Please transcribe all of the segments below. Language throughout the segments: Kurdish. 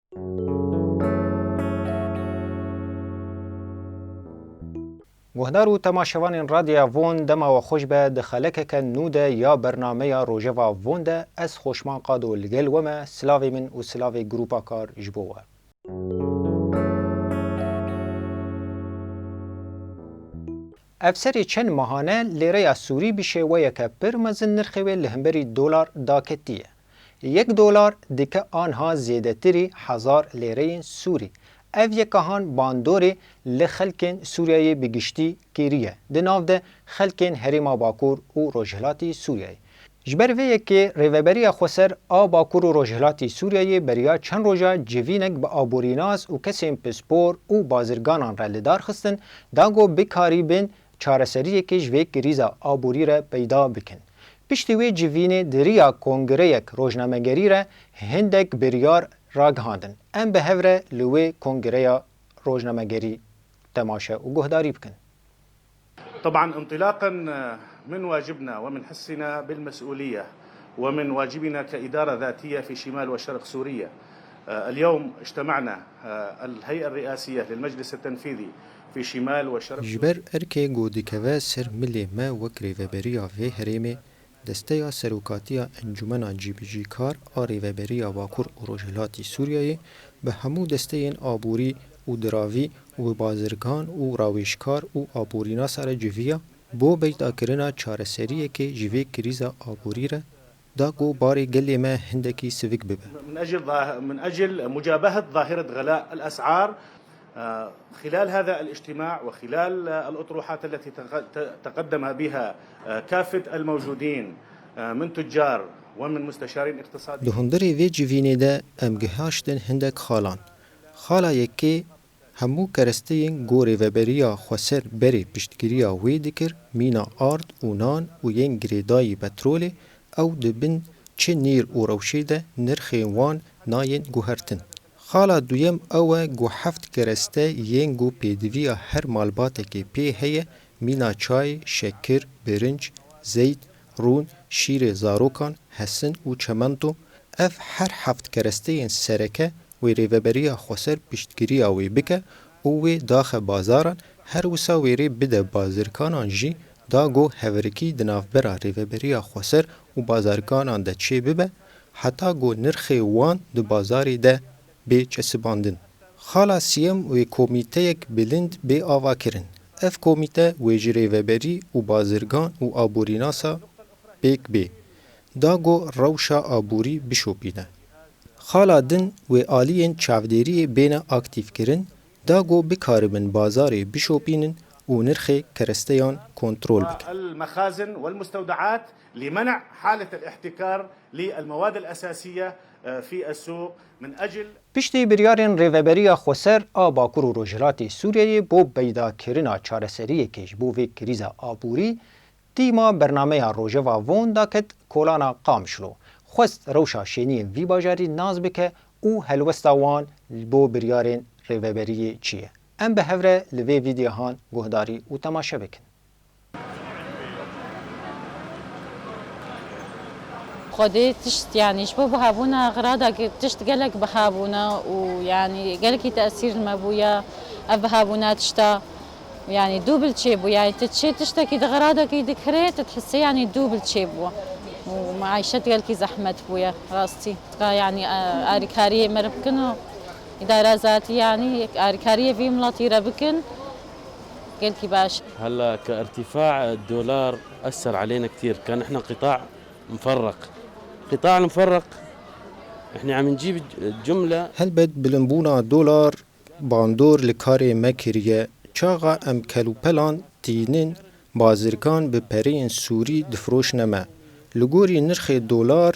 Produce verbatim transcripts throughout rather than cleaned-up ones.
Guhdar û temaşevanên Radyoya Von, dema we xweş be, di xelekeke nû de ya bernameya Rojeva Von de ez Xoşman Qado li gel we me, silavê min û silavê Grûpa Kar ji bo we. Ev serê çend mehan e lêreya Sûrî bi şêweyeke pir mezin nirxê wê li hemberî dolar daketiye. Yek dolar dike anha zêdetirî hezar lêreyên Sûrî. Ev yeka han bandorê li xelkên Sûriyeyê bi giştî kiriye, di nav de xelkên Herêma Bakur û Rojhilatî Sûriyeyê. Ji ber vê yekê Rêveberiya Xweser a Bakur û Rojhilatî Sûriyeyê beriya çend roja civînek bi aborînas û kesên pispor û bazirganan re li dar xistin, da ku bikarîbin çareseriyekê ji vê krîza aborî re peyda bikin. Piştî wê civînê di riya kongreyek rojnamegerî re hindek biryar ragihandin. Em bi hev re li wê kongreya rojnamegerî temaşe û guhdarî bikin. طبعا انطلاقا من واجبنا ومن حسنا بالمسؤولية ومن واجبنا كإدارة ذاتية في شمال وشرق سوريا. اليوم اجتمعنا الهيئة الرئاسية للمجلس التنفيذي في شمال وشرق Ji ber erkê ku dikeve ser milê me wek rêveberiya vê herêmê, Desteya Serokatiya Encûmena Cîbicîkar a Rêveberiya Bakur û Rojhilatî Sûriyeyê bi hemû desteyên aborî û diravî û bi bazirgan û rawêjkar û aborînasa re civiya bo peydakirina çareseriyekê ji vê krîza aborî re, da ku barê gelê me hindekî sivik bibe. من أجل ظاه-، من أجل مجابهة ظاهرة غلاء الأسعار. آه، خلال هذا الاجتماع وخلال، آه، الأطروحات التي تق-، ت-، تقدم بها، آه، كافة الموجودين، آه، من تجار ومن مستشارين اقتصاديين. Di hundirê vê civînê de em gihaştin hindek xalan. Xala yekê, hemû keresteyên ku Rêveberiya Xweser berê piştgiriya wê dikir, mîna ard û nan û yên girêdayî petrolê, ew di bin çi nîr û rewşê de nirxên wan nayên guhertin. Xala duyem ew e ku heft kereste yên ku pêdiviya her malbatekê pê heye, mîna çay, şekir, birinc, zeyt, rûn, şîrê zarokan, hesin û çemento, ev her heft keresteyên sereke wê Rêveberiya Xweser piştgiriya wê bike û wê daxe bazaran, her wisa wê rê bide bazirkanan jî, da ku hevrikî di navbera Rêveberiya Xweser û bazirkanan de çêbibe, heta ku nirxê wan di bazarê de bê çesibandin. Xala siyem wê komîteyek bilind bê avakirin. Ev komîte wê ji rêveberî û bazirgan û aborînasa pêk bê, da ku rewşa aborî bişopîne. Xala din wê aliyên çavdêriyê bêne aktîfkirin, da ku bikaribin bazarê bişopînin û nirxê keresteyan kontrol bikin. المخازن والمستودعات لمنع حالة الاحتكار للمواد الأساسية، آه، في السوق من أجل Piştî biryarên Rêveberiya Xweser a Bakur û Rojhilatê Sûriyeyê bo peydakirina çareseriyekê ji bo vê krîza aborî, tîma bernameya Rojeva Von daket kolana Qamişlo. Xwest rewşa şêniyên vî bajarî nas bike û helwesta wan bo biryarên Rêveberiyê çi ye. Em bi hev re li vê vîdeohan guhdarî û temaşe bikin. Xwedê tişt, yanî ji bo bihabûna xirada ge-, tişt gelek bihabûna û yanî gelekî tesîr li me bûye ev bihabûna tişta. Yanî dûbil çêbû, yanî tu çê tiştekî di xiradekî dikirê, tu dihissê yanî dûbil çêbû. Û meîşet gelkî zehmet bûye, rastî. Tika yanî, e, arîkariyê me re bikin û îdara zatî yanî arîkariyê vî miletî re bikin, gelkî baş. هلا كارتفاع الدولار أثر علينا كتير، كان إحنا قطاع مفرق. قطاع المفرق، إحنا عم نجيب جملة. Helbet bilimbûna dolar bandor li karê me kiriye. Çaxa em kelûpelan tînin, bazirgan bi pereyên Sûrî difiroşne me. Li gorî nirxê dolar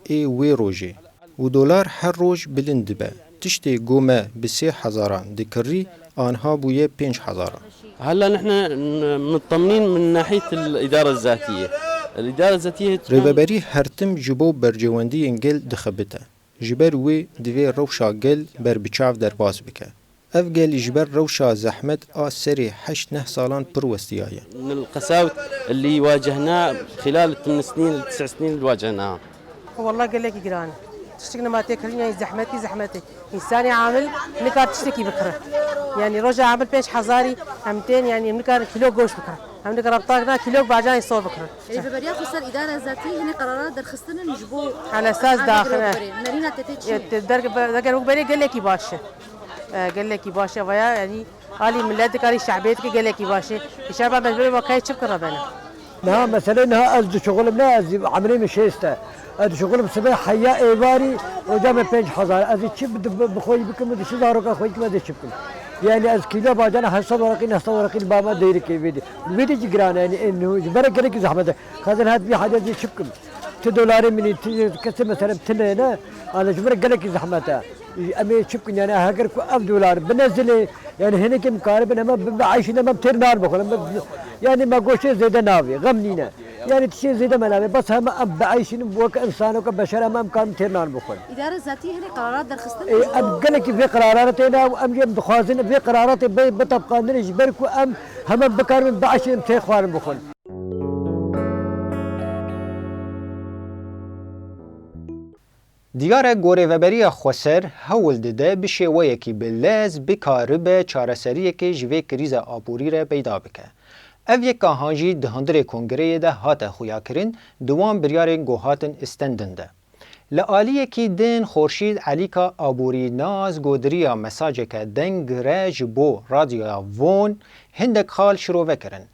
ê wê rojê û dolar her roj bilind dibe. Tiştê ku me bi sê hezaran dikirî, anha bûye pênc hezaran. هلا نحن ن-، مطمنين من ناحية الإدارة الذاتية. الإدارة الذاتية Rêveberî her tim ji bo berjewendiyên gel dixebite. Ji ber wê divê rewşa gel berbiçav derbas bike. Ev gel ji ber rewşa zehmet a serê heşt neh salan pir westiyaye. من القساوة اللي واجهناه خلال الثمان سنين، التسع سنين اللي واجهناها. والله gelekî giran e. Tiştek nema tê kirin, yanî zehmetî, zehmetî. Însanê amil nikar tiştekî bikire. Yanî roja amil pênc hezarî em tên, yanî em nikarin kîlo goşt bikire. Em nikarin rebtak na kîlo bacanê sor bikire. Rêveberiya Xweser, îdara zatî hinê qerara derxistinin ji bo Ala esas amil daxine. Rêveberiya. Nerîna te tê çi ye? Te derg-, derger wek berê gelekî baş e. E, gelekî baş e vaya, yanî alî millet dikarî şehbê dike gelekî baş e. Şehba mecbur e, vakayê çi bikire bene. Niha mesele niha ez dişuxulim ne, ez emrê min şêst e. Ez dişuxulim sibê heya êvarî, oca me pênc hezar. Ez ê çi bi, bi, bi xwe bikim, di çi zaroka xwe bikim, ez ê çi bikim? Yanî ez kîlo bacana heft sed wereqî, neh sed wereqî li ba me deyrikê vê dî. Vê dî jî giran e, yanî ên niho ji ber gelekî zehmet e. Xezin hat bî hacet jî çi bikim? Ti dolarê min î, ti kesê mesela tine ne, ale ji ber gelekî zehmet e. Em ê çi bikin, yanî heger ku ev dolar bine zilê, yanî hinekê em karibin, em bi, bi eyşîn em têr nan bixwin. Em bi, yanî me goşê zêde navê, xem nîne. Yanî tiştê zêde me navê. Bes heme em bi eyşîn wek însan, wek beşer heme em karin têr nan bixwin. Îdare zatî hinê qerarat derxistin Ê, ji em bo gelekî vê qerarat têne û em jê em dixwazin vê qeraratê bê, bitebqandin ji ber ku em heme bikarin bi eyşîn em têr xwarin bixwin. Diyar e ku Rêveberiya Xweser hewl dide bi şêweyekî bi lez bikaribe çareseriyekê ji vê krîza aborî re peyda bike. Ev yeka han jî di hundirê kongreyê de hate xuyakirin, di wan biryarên ku hatin istendin de. Li aliyekî din Xorşîd Elîka aborînas godiriya mesajeke deng re ji bo Radyoya Von hindek xal şirove kirin.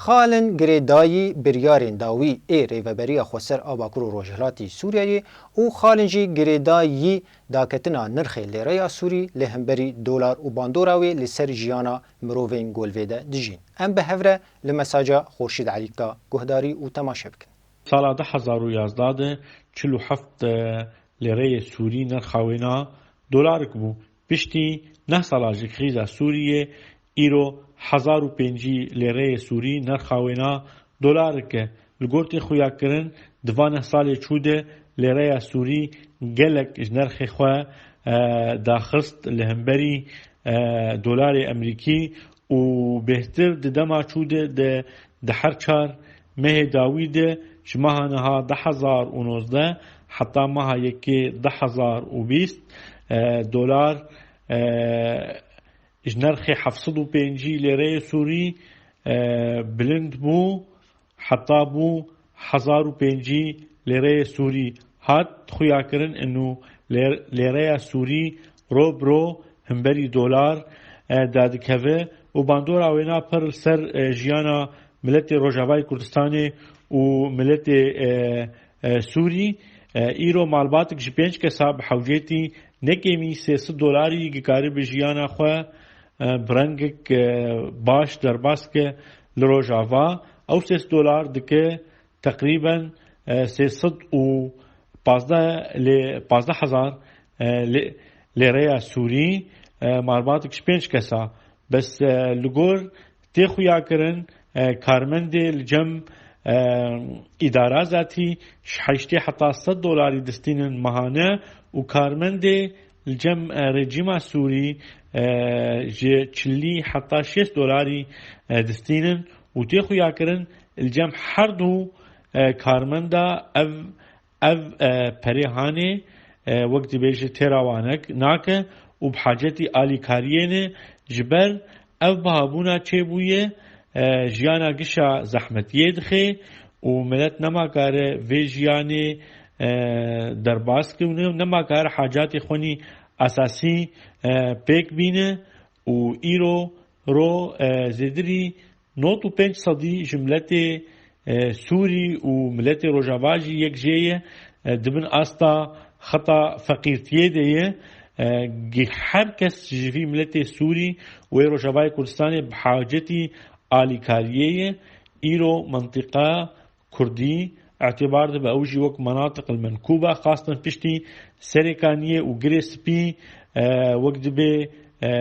Xalên girêdayî biryarên dawî ê Rêveberiya Xweser a Bakur û Rojhilatî Sûriyeyê û xalên jî girêdayî daketina nirxê lêreya Sûrî li hemberî dolar û bandora wê li ser jiyana mirovên ku li vê de dijîn. Em bi hev re li mesaja Xorşîd Elîka guhdarî û temaşe bikin. Sala du hezar û yazdeh de çil û heft lêreyê Sûrî nirxa wêna dolarik bû. Piştî neh sala ji krîza Sûriyê îro hezar û pêncî lêreyê Sûrî nirxa wêna dolarik e. Li gor tê xuyakirin, di van neh salê çû de lêreya Sûrî gelek ji nirxê xwe, e, daxist li hemberî, e, dolarê Emerîkî û bêhtir di dema çû de, de, di her çar mehê dawî de ji meha niha du hezar û nozdeh heta meha yekê du hezar û bîst, e, dolar, e, ji nirxê heft sed û pêncî lêreyê Sûrî, e, bilind bû, heta bû hezar û pêncî lêreyê Sûrî. Hat xuyakirin û lêr-, lêreya Sûrî ro bi ro hemberî dolar, e, dadikeve û bandora wêna pir li ser, e, jiyana miletê Rojavayê Kurdistanê û miletê, e, e, Sûrî. E, îro malbatik ji pênc kesa bi hewcêtî nekêmî sê sed dolarî dikare bi jiyana xwe, e, bi rengek, e, baş derbas ke li Rojava. Ew sê sed dolar dike teqrîben, e, sê sed û pazdeh lê, pazdeh hezar, e, lê, lêreya Sûrî, e, malbatik ji pênc kesa. Bes, e, li gor tê xuyakirin, e, karmendê li cem, e, îdara zatî ji heştê heta sed dolarî distînin mehane û karmendê li cem, e, rejîma Sûrî, e, ji çilî heta şêst dolarî, e, distînin û tê xuyakirin li cem her du, e, karmenda ev, ev, e, perê hanê, e, wek dibêje têra wanek nake û bi hacetî alîkariyê ne, ji ber ev bihabûna çêbûye, e, jiyana gişa zehmetiyê dixe û milet nema kare vê jiyanê, e, derbas ke û ne-, nema kare hacatê xwenî esasî, e, pêk bîne û îro ro, e, zêdirî nod û pênc sedî ji miletê, e, Sûrî û miletê Rojava jî yek jê ye, e, di bin asta xeta feqîrtiyê de ye. E, gi-, her kes ji vî miletê Sûrî û ê Rojavayê Kurdistanê bi hacetî alîkariyê ye. Îro mentiqa Kurdî îtibar dibe, ew jî wek menatiq el-menkûba, xastin piştî Serêkaniyê û Girê Spî, e, wek dibê, e,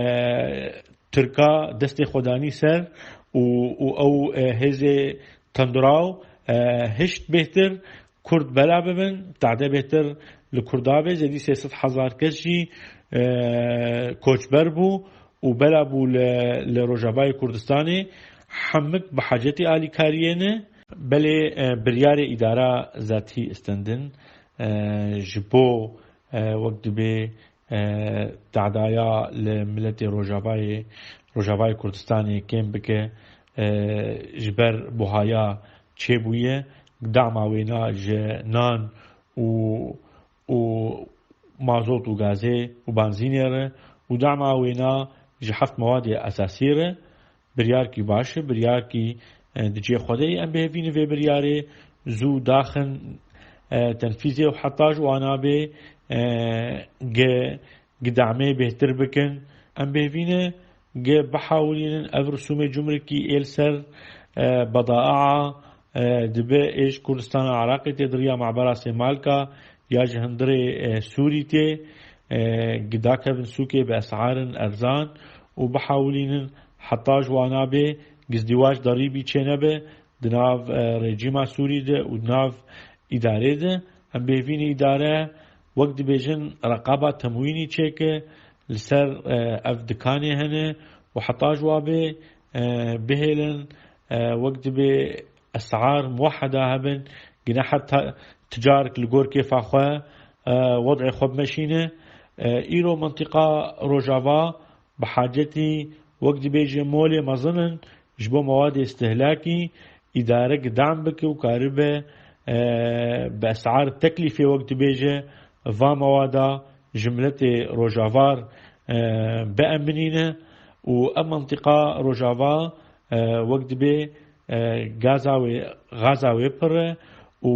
Tirka destê xwe danî ser û, û ew, e, hêzê tunduraw, e, hişt bêhtir Kurd bela bibin, tade bêhtir li Kurda be, zêdî sê sed hezar kes jî, e, koçber bû û bela bû li, li Rojavayê Kurdistanê. Hemik bi hacetî alîkariyê ne. Belê, e, biryarê îdara zatî istendin, e, ji bo e, wek dibê, e, tadaya li miletê Rojavayê, Rojavayê Kurdistanê kêm bike, e, ji ber buhaya çêbûye, dama wêna ji nan û, û mazot û gazê û benzînê re û dama wêna ji heft mewadê esasî re. Biryarkî baş e, biryarkî, e, di cihê xwe de ye. Em bihêvînin vê biryarê zû daxin, e, tenfîzê û heta ji wana bê, e, gi, gi damê bêhtir bikin. Em bihêvîne gi bihawilînin ev risûmê cumrikî ê li ser, e, bedaa, e, dibe ê ji Kurdistana Iraqê tê di riya mabera Sêmalka ya ji hundirê, e, Sûrî tê, e, gi dakevin sûkê bi es'arin erzan û bihawilînin heta ji wana bê gizdîwac derîbî çênebe di nav, e, rejîma Sûrî de û di nav îdarê de. Em bêvînî îdare wek dibêjin reqaba temwînî çêke li ser, e, ev dikanê hene û heta ji wa bê, e, bihêlin, e, wek dibê es'ar muwehheda hebin, gine heta ticarik li gor kêfa xwe, e, wed'ê xwe bimeşîne. E, îro mintiqa Rojava bi hacetî wek dibêje molê mezin in ji bo mewadê istihlakî, îdare gidam bike û karibe, e, bi es'ar teklîfê wek dibêje va mewada ji miletê Rojavar, e, bieminîne û ev mintiqa Rojava, e, wek dibê, e, gaza wê, gaza wê pir e û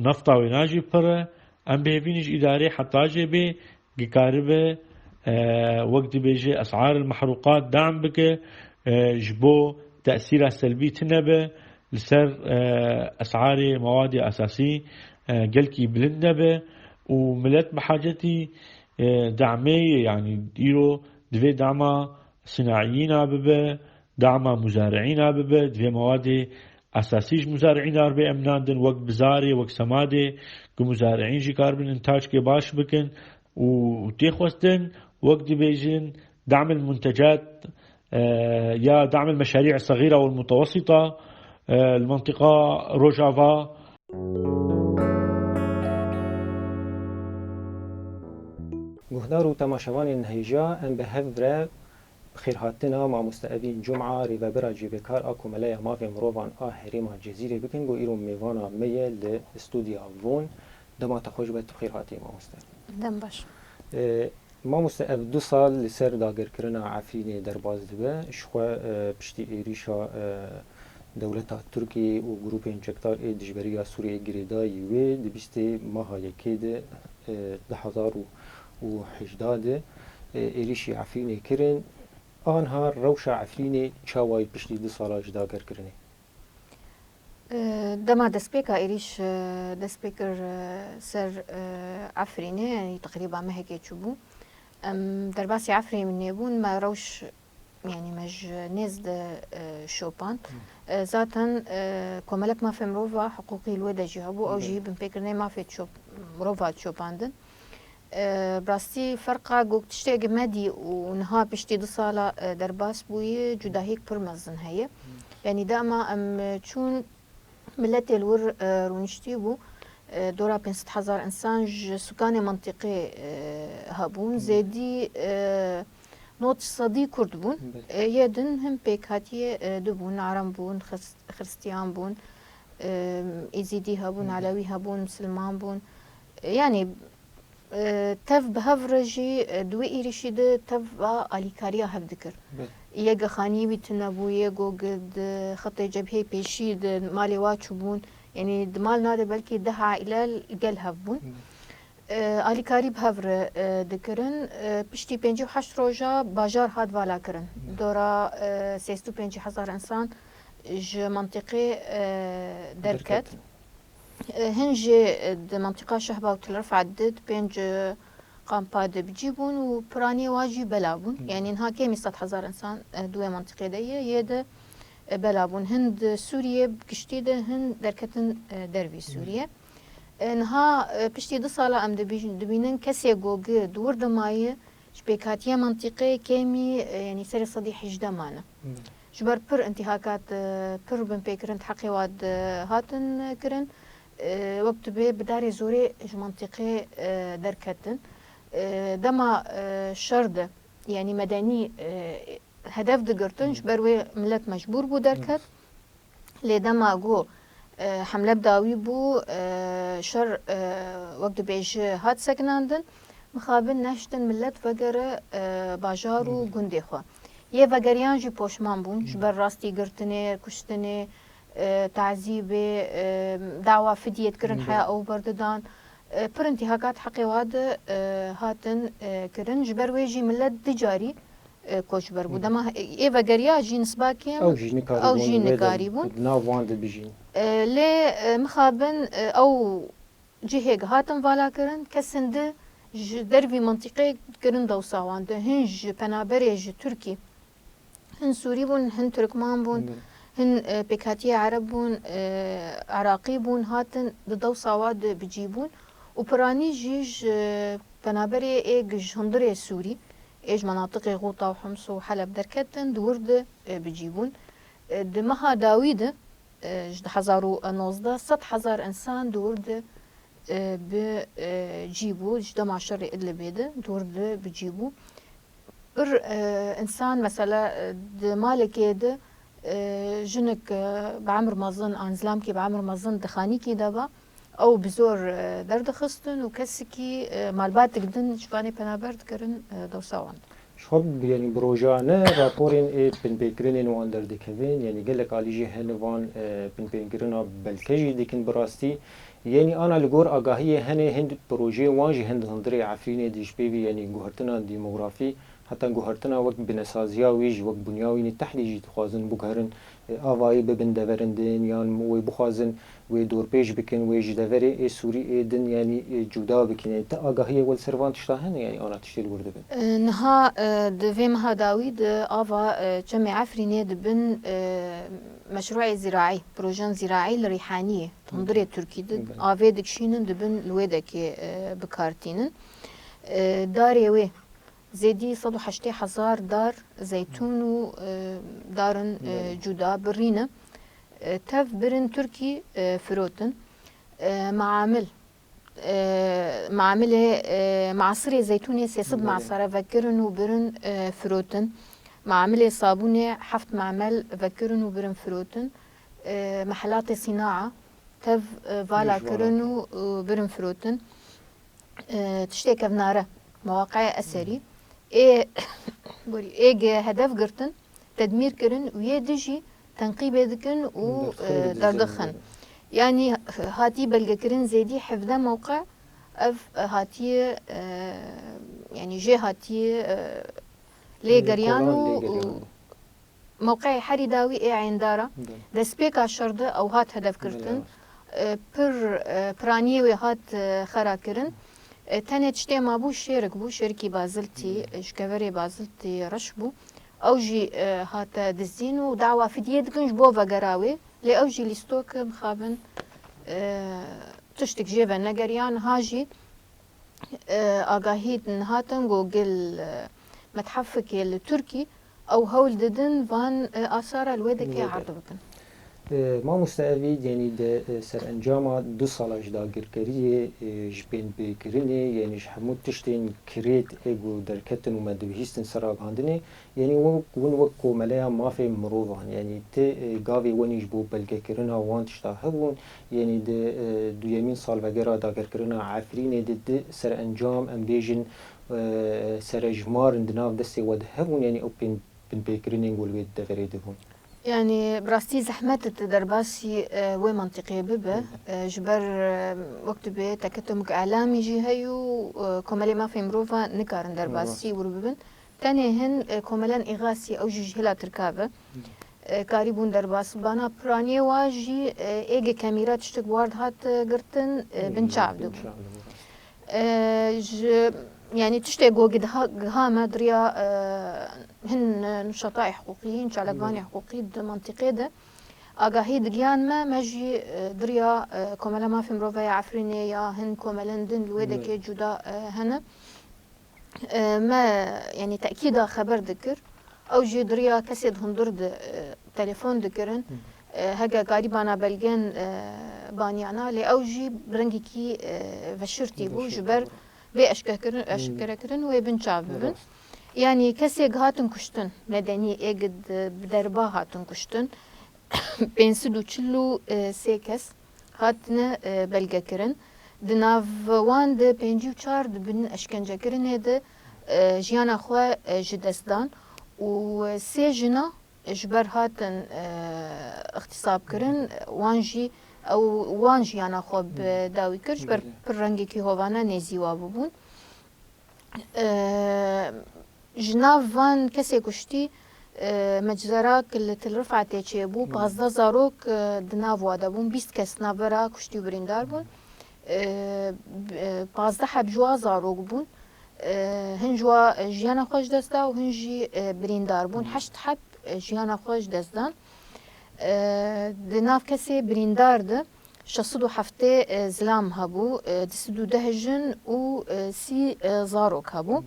nefta wêna jî pir e. Em bêhêvî ne ji îdarê heta jê bê, gikaribe, e, wek dibêje es'ar el mehrûqat dam bike, e, ji bo tesîra selbî tune be, li ser, e, es'arê mewadê esasî, e, gelkî bilind nebe û milet bi hacetî, e, damê ye, yanî îro divê dama sinaiyîna bibe, dama muzari'îna bibe, divê mewadê esasî ji muzari'îna re bê eminandin, wek bizarê, wek semadê, ku muzari'în jî karibin intaçkê baş bikin û tê xwestin, wek dibêjin, dam el muntecat, e, ya dam el meşarî' seğîra wal mutewesita, e, li mintiqa Rojava. Guhdar û temaşevanên hêja, em bi hev re bi xêrhatina mamoste Evîn Cuma, rêvebira civîkar a Komeleya Mafê Mirovan a Herêma Cizîrê bikin, ku îro mêvana me ye li stûdya Von. Dema te xweş be, tu bi xêr hatî, mamoste. Dem baş. E, mamoste, ev du sal li ser dagirkirina Efrînê derbas dibe. Ji xwe, e, piştî êrîşa, e, dewleta Tirkiyê û grûpên çekdar ê dijberiya Sûriyeyê girêdayî wê di bîstê meha yekê de, e, du hezar û hejda de, e, êrîşî Efrînê kirin. Anha rewşa Efrînê çawa ye piştî du sala ji dagirkirinê? E, dema destpêka êrîş, e, dest pê kir, e, ser, e, Efrînê, yanî teqrîba mehekê çûbû. Em derbasî Efrînê bûn, me rewş, yanî me ji nêz de, e, şopand. E, zaten, e, Komelek Mafê Mirova Hiqûqî li wê de jî hebû, ew jî binpêkirinê mafê çop-, mirova çopandin. E, bi rastî ferqa ku tiştek me dî û niha piştî du sala, e, derbas bûyî, cudahiyek pir mezin heye. Yanî dema em, e, çûn miletê li wir, e, rûniştî bû. E, dora pênc sed hezar însan ji sûkanê mentiqê, e, hebûn. Zêdî, e, nod sedî Kurd bûn. E, yê din hin pêkhatiye, e, du bûn, Arem bûn, Xis-, Xiristiyan bûn, e, Êzîdî hebûn, Elewî hebûn, Misilman bûn. E, yanî E, tev bi hev re jî, e, di wê êrîşî de teva alîkariya hev dikir. Belê. Yê ge xanî wî tune bû, yê go ge di xetê cebheyê pêşî di malê wa çûbûn. Yanî di mal nade belkî deh aîle gel hev bûn. Belê. E, alîkarî bi hev re, e, dikirin. E, piştî pêncî û heşt roja bajar hat valakirin. Belê. Dora, e, sêzdeh û pêncî hezar însan ji mentiqê, e, derket. Derket. E, hin jî, e, di mentiqa Şehba û Til Rifat de di pênc, e, kampa de bi cî bûn û piranî wa jî bela bûn. Hmm. Yanî niha kêmî sed hezar însan, e, di wê mentiqê de ye, yê de, e, bela bûn. Hin di Sûriyê bi giştî de, hin derketin, e, dervî Sûriyê. E, niha, e, piştî du sala em dibî-, dibînin kesê go ge di wir de maye, ji pêkhatiya mentiqê kêmî, e, yanî serê sedî hejdeh mane. Hmm. Ji ber pir intîhakat, e, pir binpêkirin di heqê wa de hatin kirin, e, wek tu bê bi darê zorê ji mentiqê, e, derketin. e, dema, e, şer de, yanî medenî, e, hedef digirtin, ji ber wê millet mecbûr bû derket. Lê dema ku, e, hemle bi dawî bû, e, şer, e, wek dibêje hat sekinandin, mixabin neştin millet vegere, e, bajar û gundê xwe. Yê vegeriyan jî poşman bûn ji ber rastî girtinê, kuştinê, e, tazîbê, e, dawa fidyê dikirin heya ew berdidan. E, pir intîhakat heqê wa de, e, hatin, e, kirin. Ji ber wê jî millet du carî, e, koçber bû. Dema ê vegeriya jî nisba kêm, ew jî nikarîbûn, ew jî nikarîbûn. Di nav wan de bijîn. E, lê, e, mixabin, e, ew cihê hatin vala kirin, kesên di ji dervî mintîqê kirin dewsa wan de. Hin ji penaberê ji Tirkî, hin Sûrî bûn, hin Tirkman bûn, hin, e, pêkhatiyê Ereb bûn, e, Iraqî bûn, hatin di dewsa wa de bi cî bûn. Û piranî jî ji penaberê ê ji hundirê Sûrî, ê ji menatiqê Xûta û Hims û Heleb derketin, di wir de, e, bi cî bûn. E, di meha dawî de, e, ji du hezar û nozdeh, sed hezar insan di wir de, e, bi, e, cî bû, ji dema şerê Idlibê de di wir de bi cî bû. Pir, e, insan, mesela, e, di malekê de, e, jinik, e, bi emir mezin, an zilamkî bi emir mezin di xanîkî de ba, ew bi zor, e, derdixistin û kesikî, e, malbatek din ji vanê penaber dikirin, e, dewsa wan. Ji xwe, yanî bi rojane raporên ê binpêkirinên wan derdikevin, yanî gelek alî jî hene van, e, binpêkirina belke jî dikin bi rastî. Yanî ana li gor agahiyê hene hin projeyên wan jî hin di hundirê Efrînê de ji pê vî, yanî guhertina demografî, heta guhertina wek binesaziya wî jî, wek bunya wî nî tehdê jî dixwazin biguherin, e, avayî bibin deverên din yan wê bixwazin wê dorpêç bikin, wê ji deverê ê Sûrî ê din, yanî, e, cuda bikin. Yanî te agahiyê we li ser van tişta hene, yanî ana tiştê li wir dibin? E, niha, e, di vê meha dawî de ava, e, çemê Efrînê dibin, e, meşruê zîraî, projen zîraî li Rîhaniyê, hundirê Tirkî de avê dikişînin, dibin li wê dekê, e, bi kar tînin. E, darê wê zêdî sed û heştê hezar dar zeytûn û, e, darin, e, cuda birî ne. E, tev birin Tirkî, e, firotin. E, maamil, e, maamilê, e, masirê zeytûnê sê sed masere vekirin û birin, e, firotin. Maamilê sabûnê heft maamel vekirin û birin firotin. E, mehelatê sînaa tev, e, vala kirin û, e, birin firotin. E, tiştê kevnare, mewaqeyê eserî, ê, borî, ê ge hedef girtin, tedmîr kirin û yê di jî tenqîbê dikin û, e, derdixin. Yanî, hatiye belgekirin zêdî hevdeh mewqe ev, e, hatiye, e, yanî jê hatiye, e, lê geriyan û, û mewqeyê herî dawî ê Eyndara, destpêka şer de ew hat hedef girtin. E, pir, e, piraniyê wê hat, e, xera kirin. E, tenê tiştê mabû şêrik bû, şêrikî baziltî, e, ji keverê baziltî reş bû. Ew jî, e, hate dizîn û dawa fidyê dikin ji bo vegera wê. Lê ew jî lîstok e, mixabin, e, tiştik jê venegeriya. Niha jî, e, agahî din hatin ku gil, e, methefikê li Tirkî ew hewl didin van, e, asara li wê dekê erd bikin. E, mamoste Evîd, yanî di, e, serencama du sala ji dagirkeriyê, e, ji binpêkirinê, yanî ji hemû tiştên kirêt ê ku derketin û me dibihîstin ser ragihandinê, Yanî wek, hûn wek komeleya mafê mirovan, yanî ti, e, gavê wenî ji bo belgekirina wan tişta hebûn, yanî di, e, duyemîn salvegera dagirkirina Efrînê de di serencam, em bêjin, e, serejmar in di nav destê we de hebûn, yanî ew pên-, binpêkirinên ku li wê deverê de bûn? Yanî bi rastî zehmet e tu derbasî, e, wê mentiqê bibe. E, ji ber, e, wek tu bê teketumuk elamî jî heye û, e, komelê mafê mirova nikarin derbasî wir bibin. Tenê hin, e, komelen Îxasî, ew jî ji hêla Tirka ve, e, karîbûn derbas. Bana piraniyê wa jî, e, êgê kemîra tiştek war dihat, e, girtin, e, bin çav dibû. E, ji, yanî tiştê ku giha, giha me diriya, e, hin, e, nuşatayê hiqûqî, hin çalakvanê hiqûqî di mentiqê de agahî digiyan me, me jî, e, diriya, e, Komela Mafê Mirove ya Efrînê ya hin komelen din li wê dekê cuda, e, hene. E, me, yanî tekîda xeber dikir. Ew jî diriya kesê di hundir de, e, telefon dikirin. E, heke karîbana belgen, e, baniyana, lê ew jî bi rengekî, e, veşirtî bû. Ji ber bê eşkekirin, eşkerekirin wê bin çav bibin. Rast. Yanî kesêk hatin kuştin, medenî êk di, bi derba hatin kuştin. Pênc sed û çil û sê kes hatine, e, belgekirin. Di nav wan de pêncî û çar di bin eşkencekirinê de, e, jiyana xwe, e, ji dest dan û sê jina ji ber hatin, e, ixtîsabkirin, wan jî ew wan jiyana xwe bi dawî kir, ji ber pir rengekî hovane nêzî wa bûbûn. E, ji nav van kesê kuştî, e, meczerak li Til Rifetê çêbû, pazdeh zarok, e, di nav wa de bûn, bîst kes navbera kuştî û birîndar bûn. E, b-, e, pazdeh heb ji wa zarok bûn. E, hin ji wa jiyana xwe ji dest da û hin jî, e, birîndar bûn. Heşt heb, e, jiyana xwe ji dest dan. E, di nav kesê birîndar de şeş sed û heftê, e, zilam hebû, e, du sed û deh jin û, e, sî, e, zarok hebû.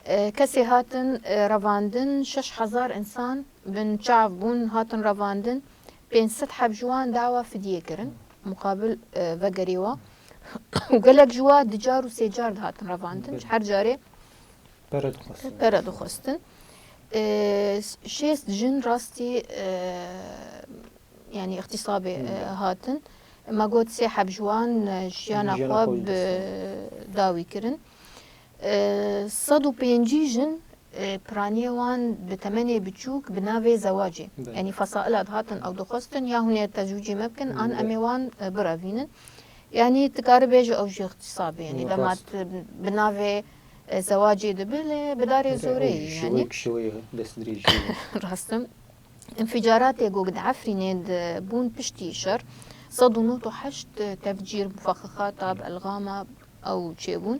E, kesê hatin, e, revandin, şeş hezar însan bin çav bûn, hatin revandin. Pênc sed heb ji wan dawa fidiyê kirin, muqabil, e, vegerê wa. Û gelek ji wa di car û sê car dihatin revandin, ji her carê pere dixwestin. Pere dixwestin. E, şêst jin rastî, e, yanî îxtîsabê, e, hatin. Me got sê heb ji wan, e, jiyana xwe bi dawî kirin. E, sed û pêncî jin, e, piraniyê wan bi temenê biçûk bi navê zewacê. Belê. Yanî fesaila dihatin ew dixwestin ya hûn ê tezwîcê me bikin, an em ê wan, e, birevînin. Yanî tu karî bêjî ew jî îxtîsabê. Yanî dema tu bi navê, e, zewacê dibe lê bi darê zoreyî, yanî. Şiwek, şiwek destdirêjî. Rast e. Înficaratê ku di Efrînê de bûn piştî şer, sed û nod û heşt tefcîr, mufaxixata bi elxama ew çêbûn.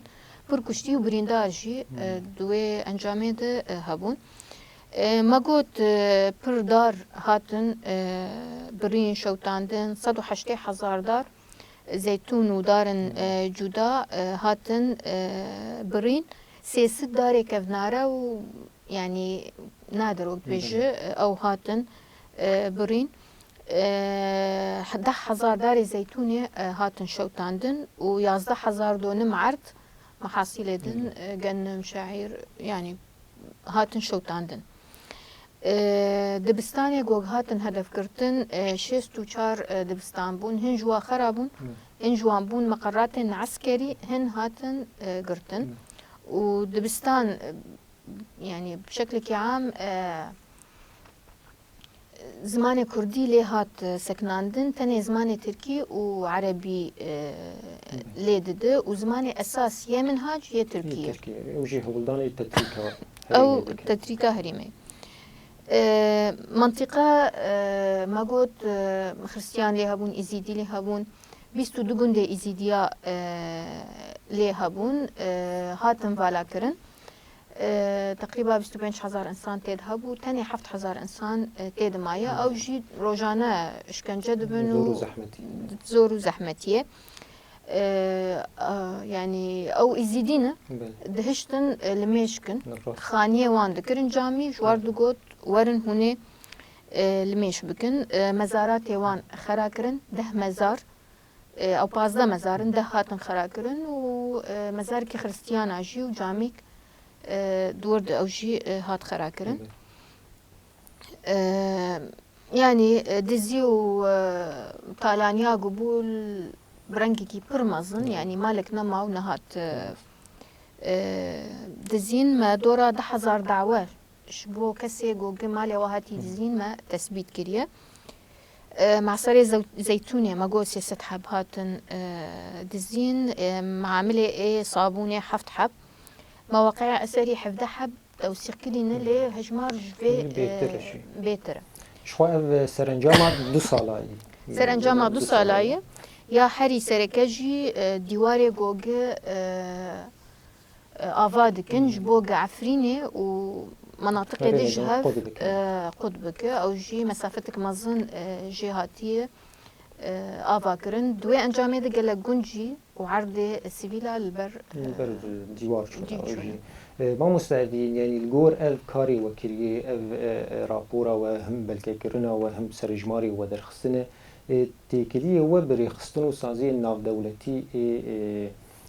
Pir kuştî û birîndar jî, e, di wê encamê de, e, hebûn. E, me got, e, pir dar hatin, e, birîn, şewitandin, sed û heştê hezar dar, zeytûn û darên, e, cuda, e, hatin, e, birîn. Sê sed darê kevnare û, yanî, nadir wek dibêje, e, ew hatin, e, birîn. E, deh hezar darê zeytûnê, e, hatin şewitandin û yazdeh hezar donim erd, mehasîlê din, e, gennim, şeîr, yanî, hatin şewitandin. E, dibistanê ku hatin hedefgirtin, e, şêst û çar, e, dibistan bûn. Hin ji wa xera bûn, hin ji wan bûn meqeratên eskerî, hin hatin, e, girtin. Û dibistan, e, yanî bi şeklekî am, e, zimanê kurdî lê hat, e, sekinandin, tenê zimanê tirkî û erebî, e, lê dide û zimanê esas yê minhac yê tirkî ye. Tirkî. Ew jî hewldanê tetrîka herêmê dike. Ew tetrîka herêmê. E, mentiqa, e, me got, e, xiristiyan lê hebûn, îzîdî lê hebûn. Bîst û du gundê îzîdiya, e, lê hebûn, e, hatin valakirin. E, teqrîba bîst û pênc hezar însan tê de hebû, tenê heft hezar însan, e, tê de maye. Ew jî rojane îşkence dibin û zor û zehmetî. Zor û zehmetî ye. E, a, yanî ew îzîdî ne, dihiştin, e, limêj kin. Xaniyê wan dikirin camî, ji war digot, werin hûnê, e, limêj bikin. E, mezaratê wan xera kirin, deh mezar. E, ew pazdeh mezar in, deh hatin xera kirin û, e, mezarkî xiristiyana jî û camîk, e, di wir de ew jî, e, hat xera kirin. E, yanî, e, dizî û, e, talaniya ku bû l-, bi rengekî pir mezin, yanî malek nema û nehat, e, e, dizîn. Me dora du hezar dawe ji bo kesê ku gi malê we hatî dizîn me tesbît kiriye. E, Maserê Zew-, Zeytûnê me got sê sed heb hatin, e, dizîn. E, Meamilê ê sabûnê heft heb. Mewaqiya eserî hevdeh heb tewsîq kirîne, lê hejmar ji vê, e, bêtir e. Ji xwe ev serencama du sala yî. Serencama du sala yî. Ya herî sereke jî, e, dîwarê ku gi, e, e, ava dikin, ji bo gi Efrînê û menatiqê din ji hev, e, qut bike. Ew jî mesafetek mezin, e, jê hatiye, e, ava kirin. Di wê encamê de gelek gund jî û erdê sivîla li ber, e, dîwar çûne. E, mamoste Evdîn, yanî li gor ev karê we kiriye, ev, e, e, rapora we, him belgekirina we, him serejmarê we derxistine, e, têkiliyê we bi rêxistin û saziyên navdewletî ê, e,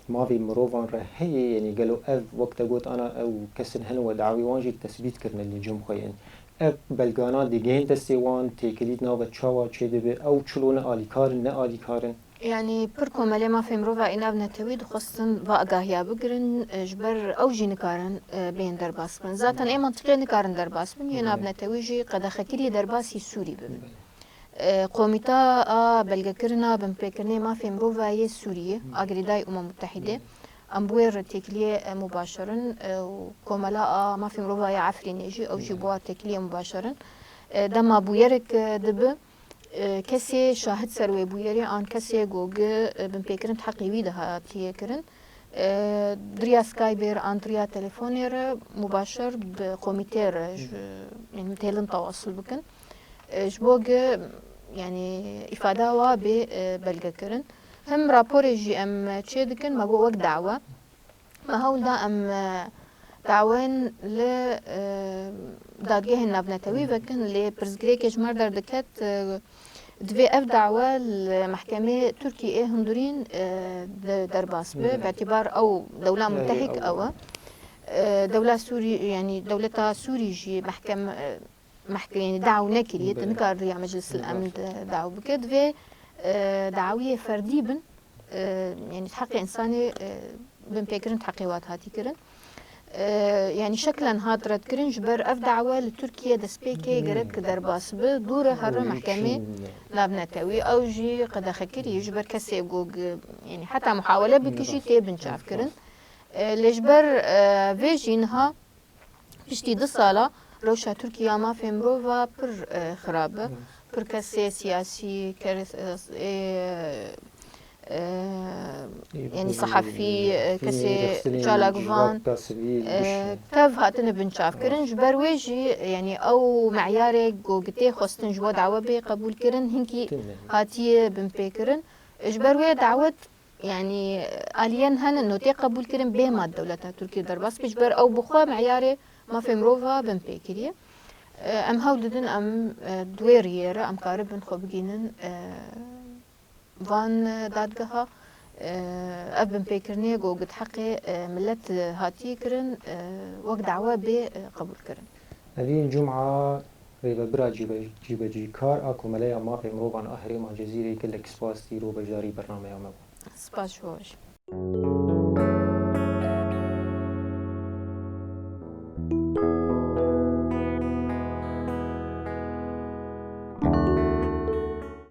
Mafê mirovan re heye, yanî gelo ev wek te got ana ew kesên hene we dawî wan jî tesbît kirine li cem xwe yên. Ev belgana digihên destê wan, têkilî nava çawa çêdibe, ew çilo ne alîkar in, ne alîkar in? Yanî pir komelê mafê mirova ê navnetewî dixwestin va agahiya bigirin, e, ji ber ew jî nikarin, e, bên derbas bin. Zaten ê mantiqê nikarin derbas bin, yê navnetewî jî qedexekirî derbasî Sûrî bibin. E, Komîta a belgekirina binpêkirinê mafê mirova yê Sûriyê, a girêdayî Umem Mutehîdê, em bi wê re têkiliyê, e, mubaşer in, e, û komela a mafê mirova ya Efrînê jî, ew jî bi wa têkiliyê mubaşer in. E, dema bûyerek, e, dibi, e, kesê şahid ser wê bûyerê an kesê ku gi, e, binpêkirin di heqê wî de hatiye kirin, e, di riya Skype re an di riya telefonê re mubaşer bi komîtê re ji, yanî têlin tewasul bikin. E, ji bo gi, yanî îfada wa bê, e, belgekirin. Him raporê jî em çê dikin, me got wek dawe. Me hewl da em, e, dawên li, e, dadgehên navnetewî vekin, lê pirsgirêkê ji me re derdiket, e, divê ev dawe li mehkemê Tirkiyê ê hundirîn, e, de-, derbas be, bi îtîbar ew dewla mutehîk ew e. E, dewla Sûrî, yanî dewleta Sûrî jî mehkem-, e, mehke-, yanî daw nekiriye, tu nikar riya Meclis el Emn de daw bike. Divê, e, dawiyê ferdî bin, e, yanî di heqê însanê, e, binpêkirin di heqê wat hatî kirin. E, yanî şeklen hat redkirin, ji ber ev dawe li Tirkiye destpêkê gerek derbas bi, dû re here mehkemê navnetewî. Ew jî qedexekirî, ji ber kesê ku gi-, yanî heta muhawele bikî jî tê binçavkirin. E, lê ji ber, e, vê jî niha piştî du sala rewşa Tirkiye ya mafê mirova pir, e, xirab e. Pir kesê siyasî, keres-, e, e, yanî sehefî, e, kesê çalakvan, e, tev hatine binçavkirin. Ji ber wê jî, yanî ew meyarê ku tê xwestin ji bo dawe bê qebûlkirin, hinkî hatiye binpêkirin. Ji ber wê dawet Yanî aliyen hene notê qebûl kirin bê ma dewleta Tirkiyê derbas be, ji ber ew bi xwe meyarê mafê mirova binpêkirî ye. E, em hewl didin em, e, di wê riyê re em karibin xwe bigînin, e, van, e, dadgeha, e, ev binpêkirinê ku di heqê, e, milet, e, hatiye kirin, e, wek dawe bê, e, qebûl kirin. Evîn Cuma, rêvebira cîbe-, cîbecîkar a Komeleya Mafê Mirovan a Herêma Cezîrê, gelek spas, îro beşdarî bernameya me bû. Spas ji bo we jî.